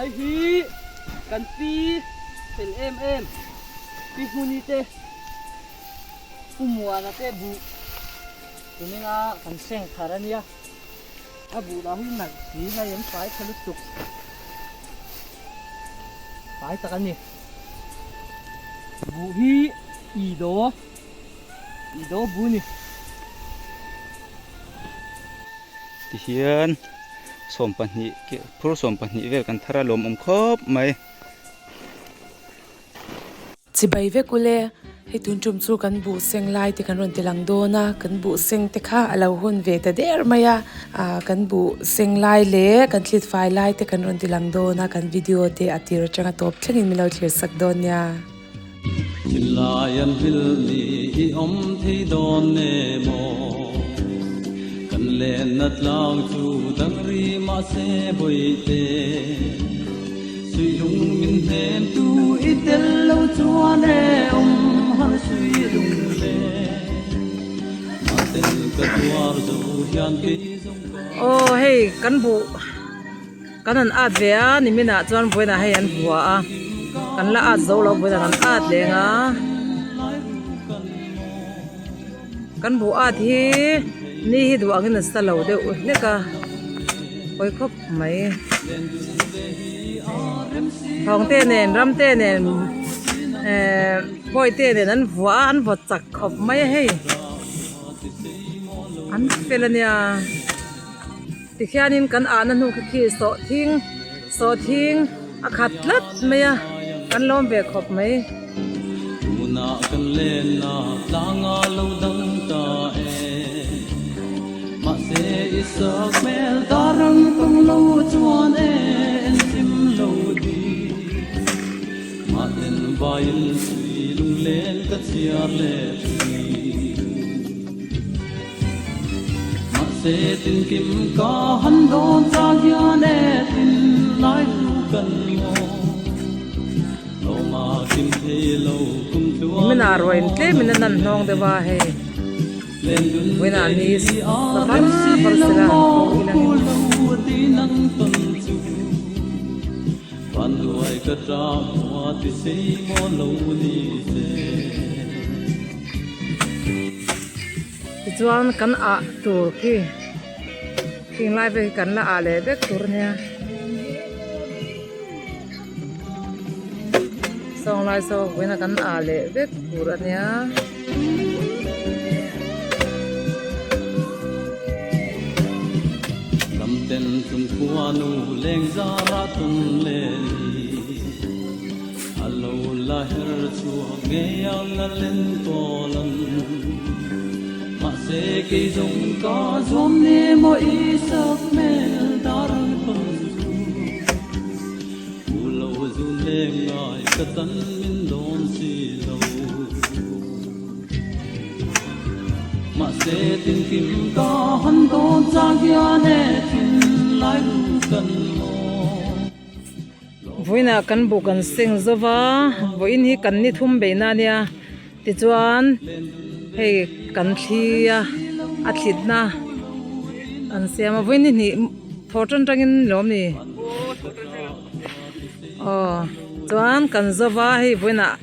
Hei hi kan pi fel em em pi Hmuni te Pu Muana te buh tuminga kan seng thar a nia. A buh lah hi nalh si hei an fai tha lutuk fai tak a ni. Buh hi i daw i daw bu a ni. Tihian 12 phur 12 vel kan thar a lawmawm khawp mai. Chibai vek ule, hei tun tum chu kan buh seng lai te kan rawn ti lang dawn a, kan buh seng te kha a lo hun ve ta der mai a, ah kan buh seng lai leh kan thlit fai lai te kan rawn ti lang dawn a, kan video te a tir atanga tawp thlengin min lo thlir sak dawn nia. Thinlai an hrilh ni i awm thei dawn ne maw? Kan lenna tlang chu dang ri mahse bawihte. Suihlung min hnem tu i tel lo chuan e awm har suihlung le. Mahtel ka tuar zo hian kei zawng ka. Aw hei kan buh kan han at ve a niminah chuan vawiinah hei an vua a kan la at zo lo vawiinah kan at leng a kan buh at hi ni hi duh angin a sa lo deuh hlek a pawi khawp mai thawng te nen ram te nen ehh pawi te nen an vuah a an vaw chak khawp mai a hei an fel a nia. Tikhianin kan ahna hnu khi khi sawhthing sawhthing a khat tlat mai a, kan lawm ve khawp mai. Tunah kan lenna tlanga lo dang ta e, mahse i sak hmel darang tawng lo chuan e en chim lo di. Mahten vaiin sui lunglen ka chhiar leh thin. Mahse tinkim ka han dawn chang hian e tin lai thu kan maw Lawma kim thei lo kum tluan Min a ruain tlem in a nan hnawng deuh a hei Vawiinah ni sa var var sela han tho ila ngin. Vanduai ka ṭah hua ti sei maw lo ni se. Tichuan kan ah tur khi khing lai vel hi kan la ah leh vek tur a nia sawng lai saw vawiin a kan ah leh vek tur a nia. Lamten chungkhuanu lengzara tum leh ni. A lo la her chhuak ngei ang a len tawl an. Mahse kei zawng ka zuam ni maw i sak hmel dar ang tawn chu. U lo zun leng ngai ka tan min dawn si lo. Mahse tinkim ka han dawn chang hian e thinlai ru kan maw. Vawiinah kan buh kan seng zo va, vawiin hi kan ni thum beihna a nia tichuan hei kan thli a, a thlitna an siam a, vawiin ni hnih thaw tan tangin lawm ni aw chuan kan zo va hei vawiinah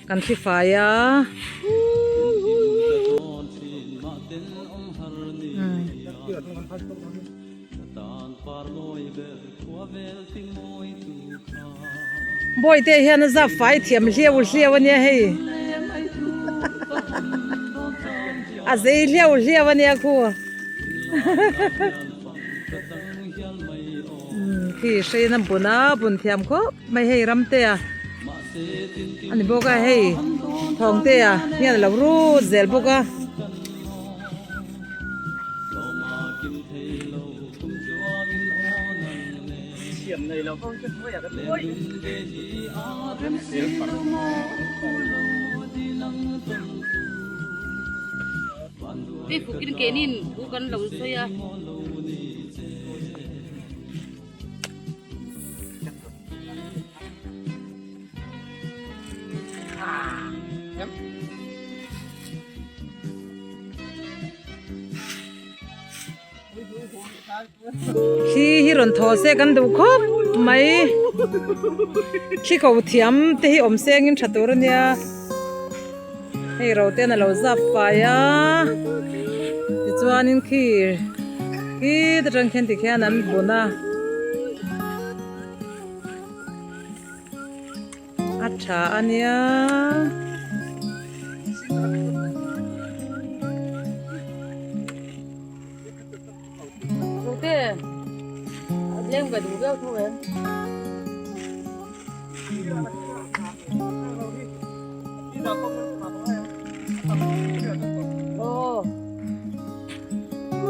kan thli fai a. Bawihte hian a zap fai thiam hliau hliau a nia hei a zei hliau hliau a nia khu khi hrein a bun a bun thiam khawp mai hei Ramtea a ni bawk a hei Thawngtea hian a lo rut zel bawk a. Hei fukin keinin thu kan lo sawi a. Thli hi rawn thaw se kan duh khawp mai. Thli ko thiam te hi awm sengin tha tur ania. Hei ro ten a lo zap fai a. Tichuanin khi khi te tang khian tikhian an bun a. A tha a nia.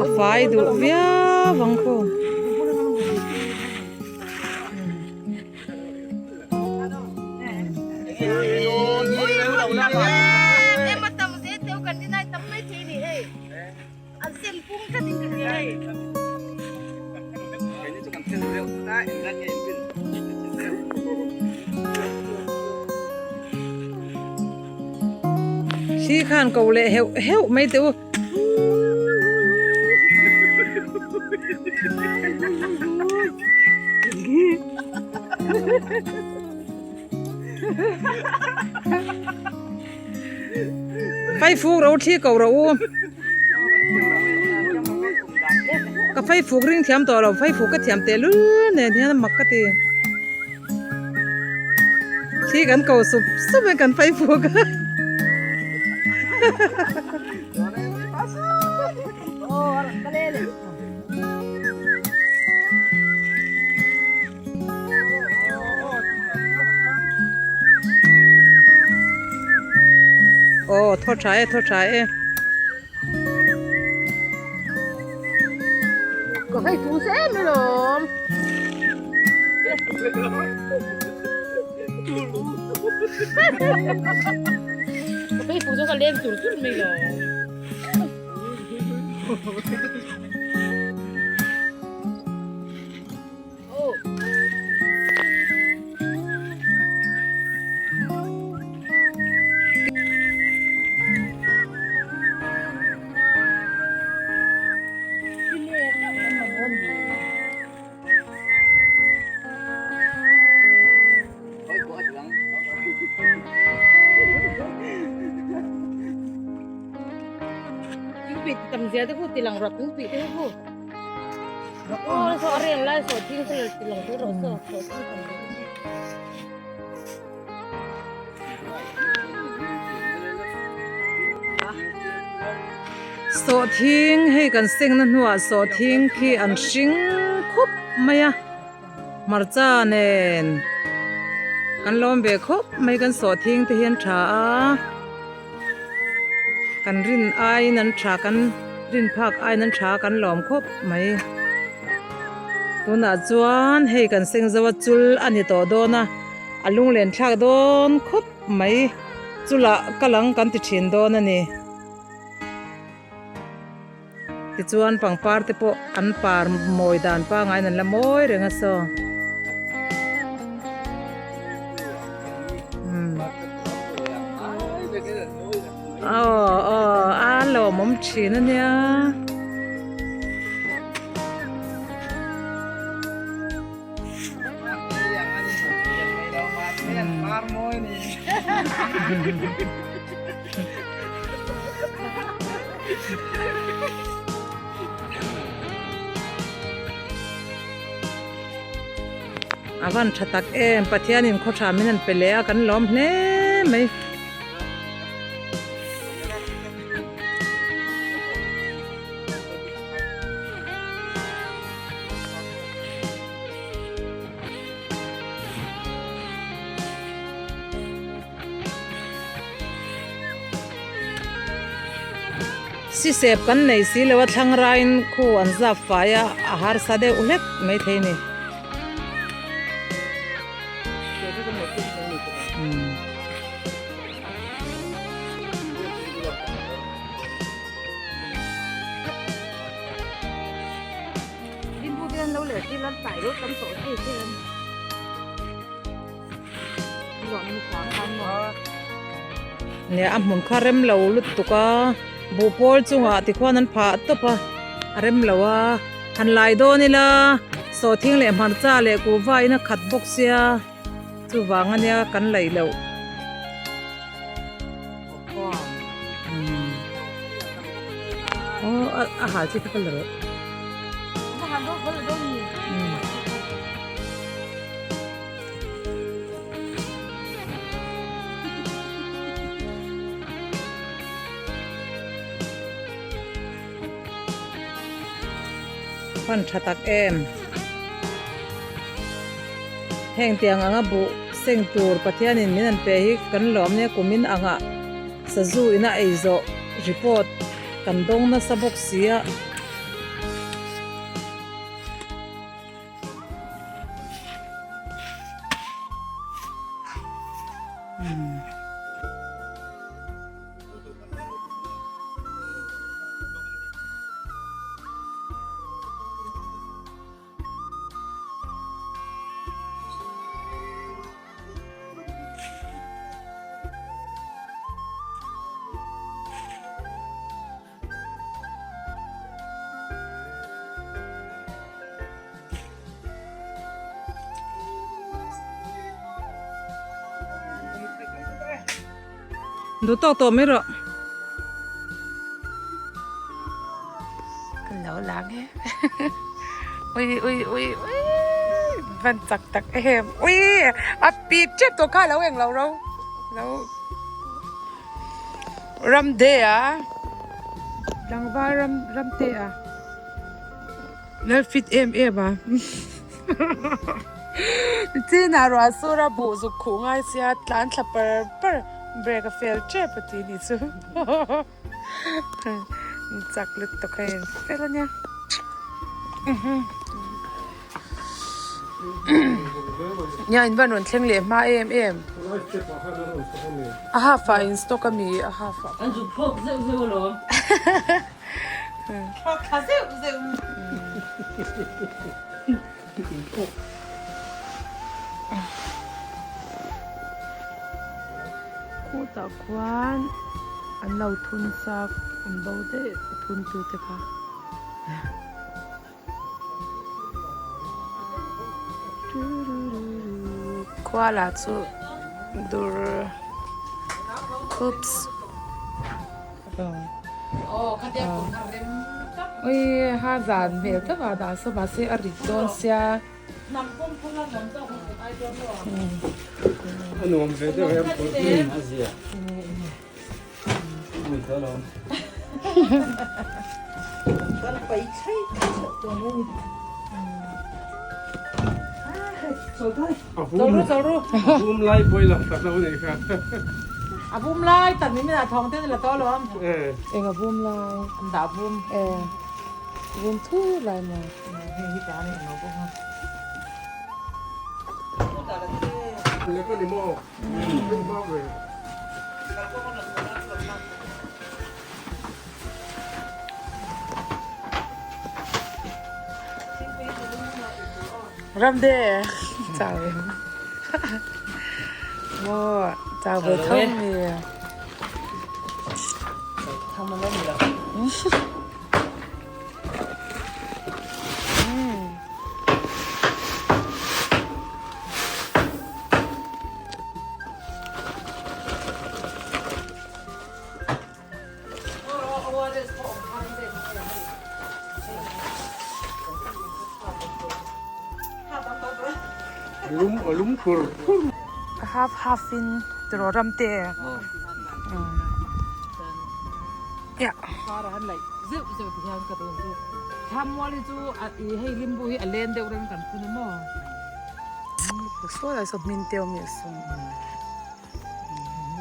A fai duh viau ang khu. Thli khan ko leh heuh heuh mai teh u. Faifuk ro thli ko rawh u. Ka faifuk ring thiam tawh lo faifuk ka thiam teh lul nen hian a mak ka ti. Thli kan ko sup sup in kan faifuk a. Aw thaw tha e thaw tha e. Ka hei fu se em alawm. Ka hei fu chu ka leng tur tur mai lo. Sawhthing hei kan sengna hnuah sawhthing khi an hring khup mai a hmarcha nen kan lawm ve khawp mai kan sawhthing te hi an tha a kan rin aiin an tha kan rin phak aiin an tha kan lawm khawp mai tunah chuan hei kan seng zo a chul a ni tawh dawn a a lunglen thlak dawn khawp mai chulah ka lang kan ti thin dawn a ni tichuan pangpar te pawh an par mawi dan pangaiin an la mawi reng a saw. Aw aw a lawmawm thin a nia. A van tha tak em Pathianin khaw tha min han pe leh a kan lawm hle mai. Sisep kan nei si lo a thlang raiin khu an zap fai a a harsa deuh hlek maithei a ni. Nia a hmun kha rem lo lutuk a buhpawl chungah tikhuan an phah tawp a a rem lo a han lai dawn ila. Sawhthing leh hmarcha leh kuhva in a khat bawk sia chuvang ania kan laih loh. Aw a hal chi kha ka la rawh. Hman tha tak em. Heng tiang anga buh seng tur Pathianin min an pe hi kan lawm nia kumin anga sazu ina ei zawh report kan dawng nasa bawk si a. Duh tawk tawh mai rawh. Kan lo lang e. Ui ui ui ui van chak tak em. Ui a pit tep tawh kha lo eng lo ro. Lo Ramte a tlangval ram ramte a lal fit em em a chinah ruah sur a buh zuk khuh ngai sia tlan thla par par break a fel tep a ti nih chu chak lutuk a in fel ania. Nia in van rawn thleng leh hma em em. A half ah in stock a mi a half ah. An zuk phawk zeuh zeuh alawm. Phawk thla zeuh zeuh. Khutah khuan an lo thun chak an bo daih a thun tute kha. Khua lah chu dur oops ui ha zan hmel tak a dah saw mahse a rit dawn sia. A bum lai tak ni min ah thawng te la to lo am. Eng a bum lai. An dah bum. E bum thu lai maw. Hei hi ta ani lo bawk a. Ramde chau em maw chau ve tho mi. Half half in tiraw ramte. Ia. Kar a han laih zeuh zeuh ti hian ka dawn chu Thlammual hi chu a ih hei limbu hi a len deuh reng kan phun a maw. Sawi lai saw hmin te awm leh sawm.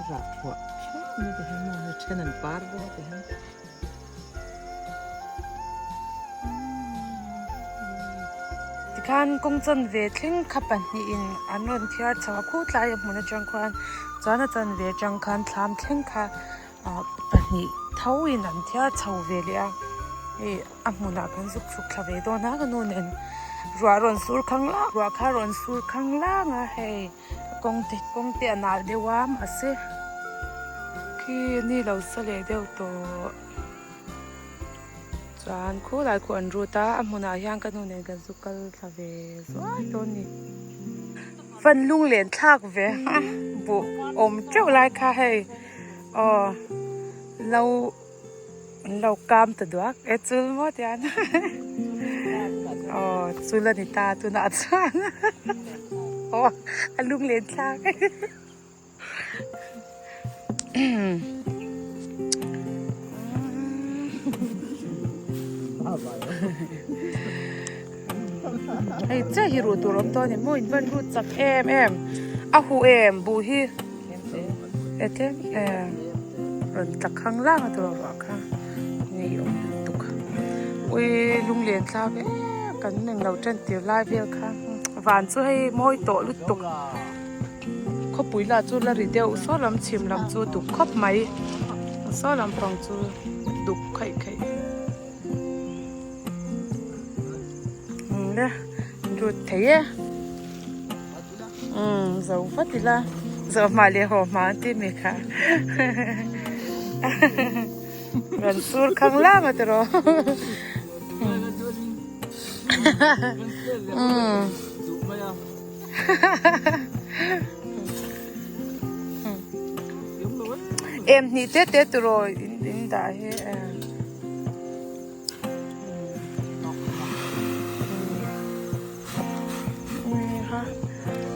Rah phuah phian mai ti hian maw hei then an par bawk a ti hian. Tikhan kawng chanve thleng kha pahnihin an rawn thiar chho a khutlai a hmun atang khuan chuan a chanve atang khan thlam thleng kha ah pahnih tho in an thiar chho ve leh a hei a hmunah khan zuk chhuk thla ve dawn a ka nu nen ruah rawn sur khang lang ruah kha rawn sur khang lang a hei kawng te kawng te a nal deuh a mahse khi ni lo sa leh deuh tawh. Chuan khulai khu an rut a, a hmunah hian ka nu nen kan zu kal thla ve zuai dawn a ni. Van lung len thlak ve a buh awm teuh lai kha hei aw lo an lo kam ta duak e chul maw tian aw chul a ni ta tunah chuan aw a lung len thlak. Hei chiah hi ruh tur awm tawh a ni maw in van rut chak em em a huh em buh hi e tlem em rawn tla khang lang a tur ruah kha ngei awm lutuk ui lunglen thlak em kan englo tan tir lai vel kha van chu hei mawi tawh lutuk. Khawpui lah chu la ri deuh saw lam chhim lam chu duk khawp mai saw lampang chu duk khaih khaih le lut thei e umm zo vat ila zawh hma leh haw hma an tih mi kha rawn sur khang lam a tiraw umm. Em hnih te te turaw in dah hi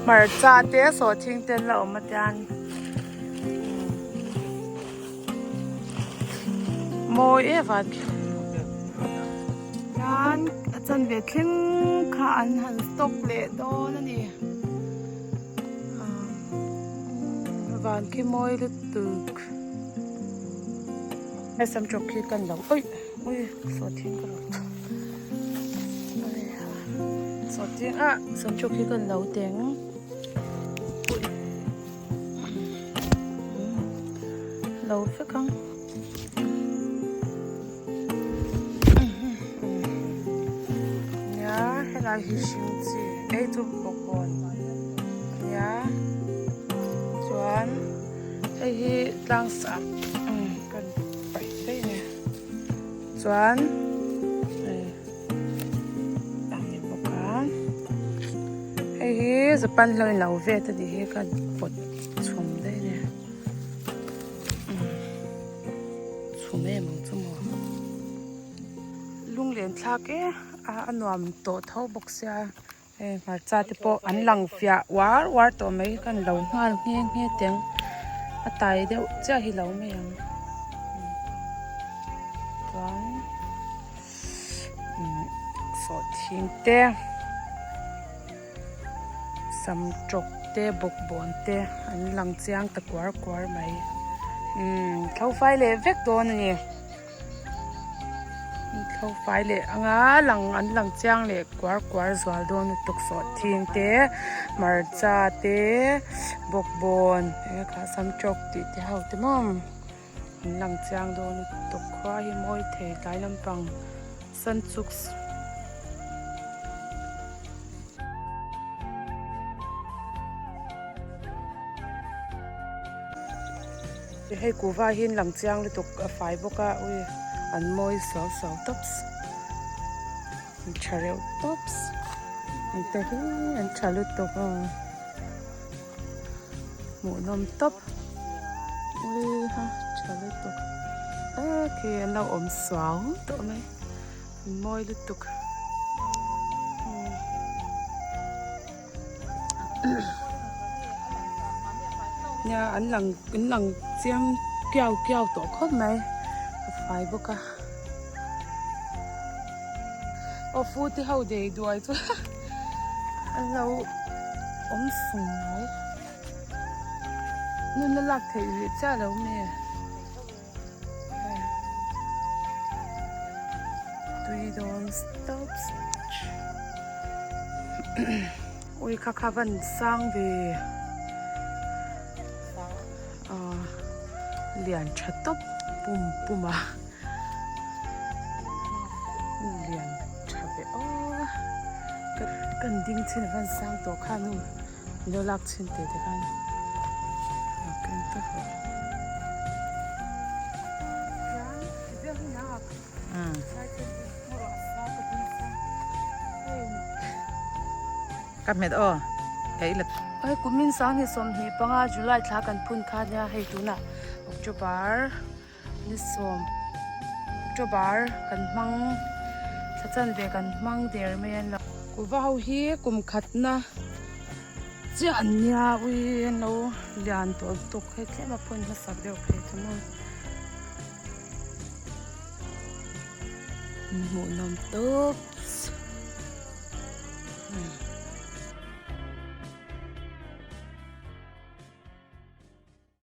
hmarcha te sawhthing te an la awm a tian mawi em a Chuan a chanve thleng kha an han stock leh dawn a ni. Van khi mawi lutuk. Hei samtawk khi kan lo awih ui sawhthing ka rawn sawhthing ah samtawk khi kan lo teng. Lo vek ang. Nia helai hi hring chi ei chu bawkbawn nia chuan hei hi tlang sap kan paih daih a ni chuan hei a ni bawk a hei hi japan hlo in lo vet a nih hi kan pawt chhum daih a ni. Chhum em ang chu maw lunglen thlak e a nuam tawh tho bawk sia hei hmarcha te pawh an lang fiah uar uar tawh mai kan lo nghal nghe nghe teng a tai deuh chiah hi lo mai ang chuan sawhthing te. Sam tawk te bawkbawn te an lang chiang ta kuar kuar mai umm thlo fai leh vek dawn a ni thlo fai leh anga lang an lang chiang leh kuar kuar zual dawn lutuk sawhthing te hmarcha te bawkbawn eng kha sam tawk tih te ho te maw an lang chiang dawn lutuk khua hi mawi thei tlai lampang sunchuks. Hei kuhva hi an lang chiang lutuk a fai bawk a ui an mawi suau suau tawps an tha reuh tawps an te hi an tha lutuk a hmuhnawm tawp ui ha tha lutuk e khi an lo awm suau tawh mai an mawi lutuk. Nia an lang an lang chiang kiau kiau tawh khawp mai a fai bawk a aw fu te ho dei duai chu an lo awm sung mai nunna lak theih rih chiah lo nge. Tui dawn stops ui kha kha van sang ve ah lian tha tawp pum pum a lian tha ve aw kan ding chin a van sang tawh kha nu. Lo lak chhin teh te khan lo keng tawp rawh. Ka hmet aw hei la. Hei kumin sanghnih 25 July thla kan phun kha nia hei tunah October ni sawm October kan hmang thla chanve kan hmang der mai a. Kuva ho hi kum khatna chiah an nia ui an lo lian tawh lutuk hei tlem a phun hmasak deuh phei chu maw. Hmuhnawm tawp.